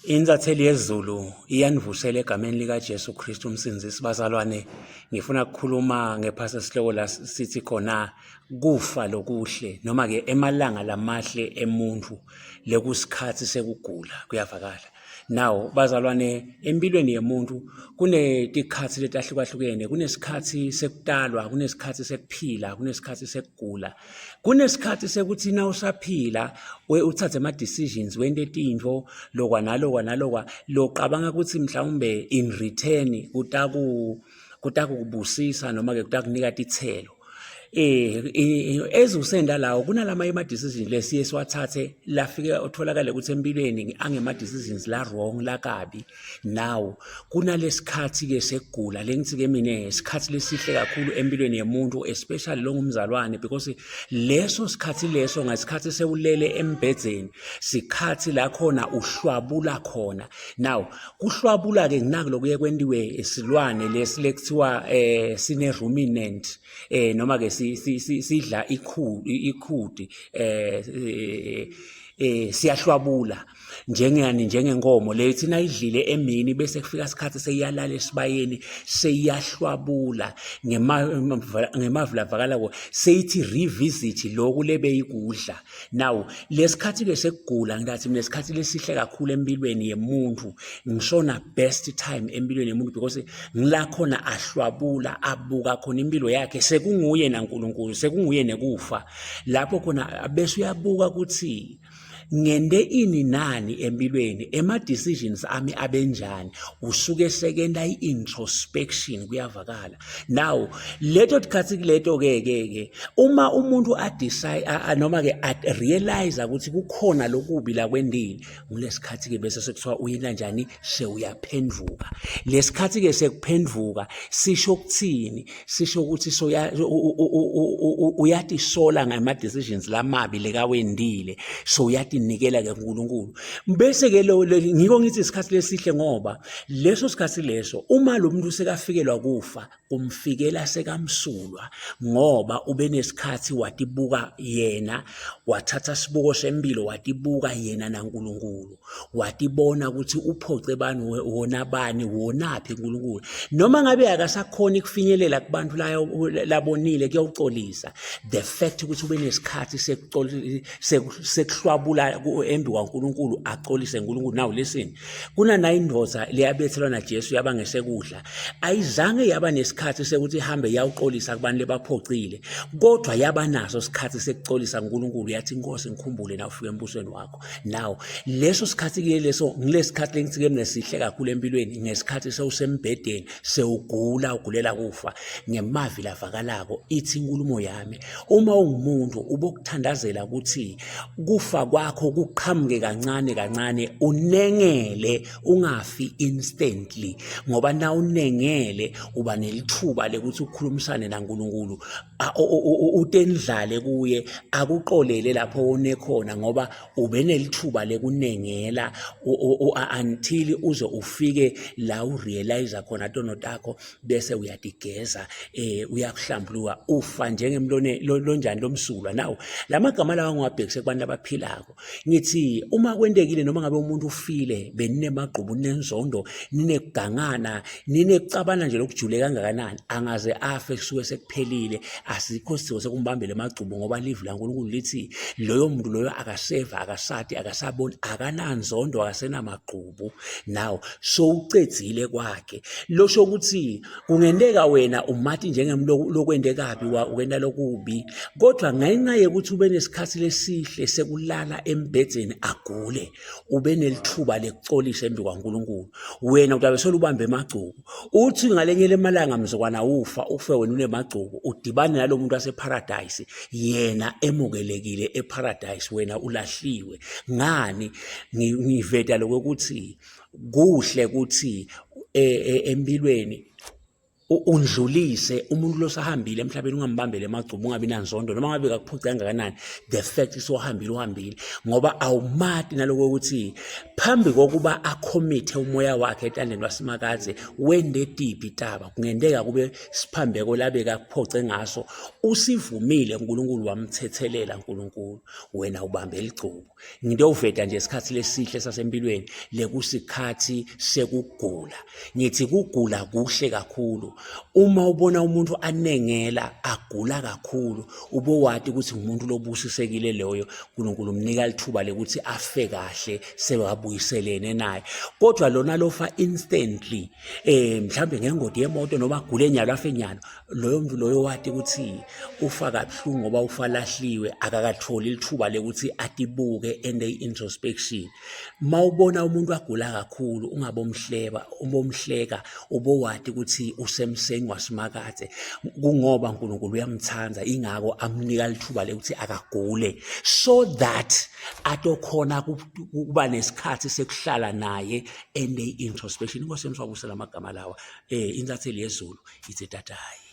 Intatheli yezulu iyanivusela egameni likaJesu Kristu uMsindisi bazalwane ngifuna ukukhuluma ngephasi esihloko la sithi khona kufa lokuhle noma ke emalanga lamahle emuntu lekusikhathi sekugula kuyavakala now bazalwane empilweni yemuntu kunetikhathi letahlukahlukene kunesikhathi sekutalwa kunesikhathi sekuphila kunesikhathi sekugula kunesikhathi sekuthi na usaphila uthathe ama-decisions wente tintfo lokwa nalokwa nalokwa locabanga ukuthi mhlawumbe in return kutaku kutakubusisa noma-ke kutakunika titselo eh, eh ezusenda lawo kunalama ema decisions lesiye siwathathe lafike utholakale ukuthi empilweni angema decisions la wrong la kabi now kunalesikhathi ke sekugula lengithi ke mina isikhathi lesihle kakhulu empilweni yemuntu especially lo ngumzalwane because leso sikhathi leso ngasikhathi sewulele embhedzeni sikhathi la khona uhlwabula khona now kuhlwabula ke nginaku lokuye kwentiwe isilwane lesi lekuthiwa eh sine ruminant eh noma ke sidla ikhudi eh, eh, eh siyahlwabula njengani njengenkomo le thina idlile emini bese kufika isikhathi seyiyalala esibayeni seyiyahlwabula ngemavula vakalako seyithi revisit lokhu lebeyikudla now lesikhathi ke sekugula ngithi mina isikhathi lesihle kakhulu empilweni yemuntu ngishona best time empilweni yemuntu because ngila khona ahlwabula abuka khona impilo yakhe sekunguye naNkulunkulu sekunguye nekufa lapho khona bese uyabuka ukuthi ngende ini nani empilweni ema decisions ami abenjani usuke sekenda i-introspection kuyavakala now leto tikhathi kuleto ke ke ke uma umuntu a decide noma ke a realize ukuthi kukhona lokubi la kwendile ngulesikhathi ke bese sekuthiwa uyina njani sewuyaphenduka lesikhathi ke sekuphenduka sisho ukuthini sisho ukuthi soya uyatisola ngama decisions lamabi lekawendile so uyatinikela ke kuNkulunkulu bese ke lo ngiko ngithi isikhathi lesihle ngoba leso sikhathi leso uma lo muntu sekafikelwa kufa kumfikela sekamsulwa ngoba ubenesikhathi watibuka yena wathatha sibuko sempilo watibuka yena naNkulunkulu watibona ukuthi uphoce bani wona bani wonaphi uNkulunkulu noma ngabe akasakhoni kufinyelela kubantu labonile kuyawuxolisa the fact ukuthi ube nesikhathi sekuhlwabula embi kwaNkulunkulu axolise uNkulunkulu now listen kunanayo indoda leyabethelwa naJesu yaba ngesekudla ayizange yaba nesikhathi sekuthi ihambe yawuxolisa kubantu lebaphocile kodwa yaba naso isikhathi sekuxolisa uNkulunkulu yathi inkosi ngikhumbule na ufika embusweni wakho now leso sikhathi ke leso ngilesikhathi lengithi ke mina sihle kakhulu empilweni ngesikhathi sewusembhedeni sewugula ugulela kufa ngemavi lavakalako ithi inkulumo yami uma ungumuntu ubokuthandazela ukuthi kufa kwakho kuqhamuke kancane kancane unengele ungafi instantly ngoba na unengele uba nelithuba lekuthi ukhulumisane naNkulunkulu utendlale kuye akuxolele lapho wone khona ngoba ubenelithuba lekunengela until uze ufike la urealize khona tono takho bese uyatigeza eh uyakuhlambuluka ufa njengemlone lonjani lomsulwa nawo lamagama lawa ngiwabhekise kubantu abaphilako ngithi uma kwentekile noma ngabe umuntu ufile beninemagqubu ninenzondo ninekugangana ninekucabana nje lokujule kangakanani angaze afe kusuke sekuphelile asikho isidingo sekumbambela emagcubu ngoba livi laNkulunkulu lithi loyo muntu loyo akaseva akasati akasaboni akananzondo akasenamagqubu now sowucedzile kwakhe losho ukuthi kungenteka wena umati njengemlokwente kabi wenta lokubi kodwa ngenxa yokuthi ube nesikhathi lesihle sekulala embhedzeni agule ube nelithuba lekucolisa embi kwaNkulunkulu wena utabe solubambe emagcuku uthi ngalenye lemalanga mzukwana ufa ufe wena unemagcuku udibane nalo muntu waseparadise yena emukelekile eparadise wena ulahliwe ngani ngiveta lokuthi kuhle ukuthi e, e, empilweni Undlulise umuntu losahambile emhlabeni, ungambambele emagcubu, ungabi nanzondo noma ngabe kakuphuce kangakanani. The fact isohambile, uhambile, ngoba awumati naloko ukuthi phambi kokuba akhomithe umoya wakhe etandeni lwaSimakadze wende tiphi taba. Kungenteka kube siphambeko labeka kuphoce ngaso, usivumile uNkulunkulu, wamthethelela uNkulunkulu, wena ubambe ligcubu. Ngitowuveta nje isikhathi lesihle sasempilweni lekusikhathi sekugula. Ngithi kugula kuhle kakhulu. Uma ubona umuntu anengela agula kakhulu, ubowati ukuthi ngumuntu lobusisekile loyo. uNkulunkulu umnika lithuba lekuthi afe kahle sewabuyiselene naye. Kodwa lona lofa instantly, mhlambe ngengodi yemoto noma agule nyalo afe nyalo, loyo muntu loyo wati ukuthi ufa kabuhlungu ngoba ufa lahliwe, akakatholi lithuba lekuthi atibuke ende i-introspection. Mawubona umuntu agula kakhulu, ungabomhleba, ubomhleka, ubowati ukuthi usemseni waSimakadze, kungoba uNkulunkulu uyamthanda, ingako amnika lithuba lekuthi akagule so that atokhona kuba nesikhathi sekuhlala naye ende i-introspection. Inkosi yemswabusela amagama lawa. Intatheli yezulu ithe tatayi.